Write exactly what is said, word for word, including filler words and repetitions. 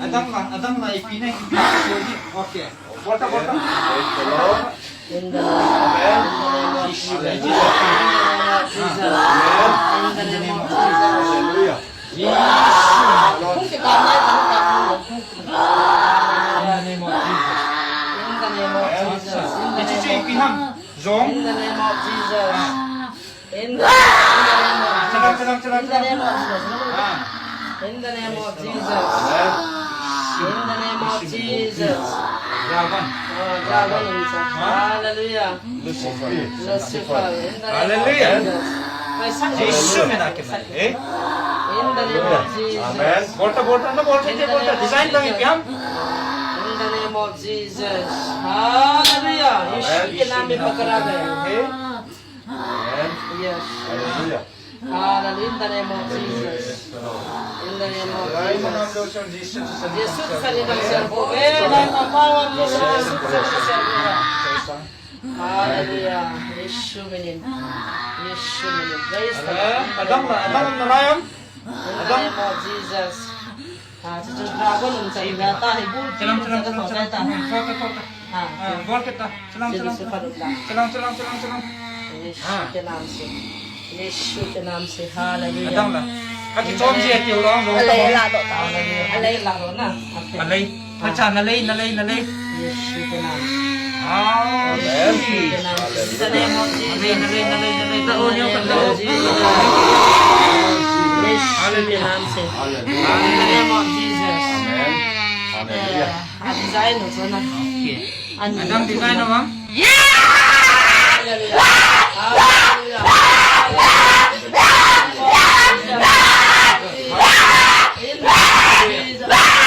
Adang la, adang la, ipi nai. Okay. Bota, bota. Praise the Lord. In the name of Jesus. Amen. In the name of Jesus. Amen. In the name of Jesus. Hallelujah. Jesus. In the name of Jesus. In the name of Jesus. Ichi, ichi, ipi ham. Zong. In the name of Jesus. In the, in the name of Jesus. Chwlang, chwlang, chwlang, chwlang. In the name of Jesus. Ah. In the name of Jesus. Amen. In the name of Jesus. Dragon. Oh, dragon हुन्छ। Ah. Hallelujah। Lucifer। Lucifer। In the name of Hallelujah। Jesus। पैसा Jisu mina ke mane, eh? In the name of Jesus। Amen। Bota, bota, na bota, in the name of Jesus। In the name of Jesus। Hallelujah। Amen। यीशु के नाम में पकड़ा गया। Eh? Amen। Yes। Hallelujah। Hallelujah। In the name of Jesus। In the name of Jesus। Jesus। Hallelujah। यीशु के नाम से। यीशु के नाम से। Praise the Lord। Adam, Adam, Adam, Adam। In the name of Jesus। Ah, chuchu dragon हुन्छ नि, यहाँ त है, बुल चलम, चलम, चलम, चलम। Ah, ah, बोल के त, चलम, चलम, चलम, चलम, चलम। यीशु के नाम से, यीशु के नाम से, hallelujah. Adam la। Kaki chom ji ati ulo, ulo, Alai la do ta। Hallelujah. Alai la do na। Alai। Acha, nalai, nalai, nalai। यीशु के नाम से। Amen। In the name of Jesus। Nalai, nalai, nalai, nalai। In the name of Jesus। यीशु के नाम से। Hallelujah। In the name of Jesus। Amen। Hallelujah। Ah, design हुन्छ न। Okay। Ani Adam design हो, हाँ? Hallelujah।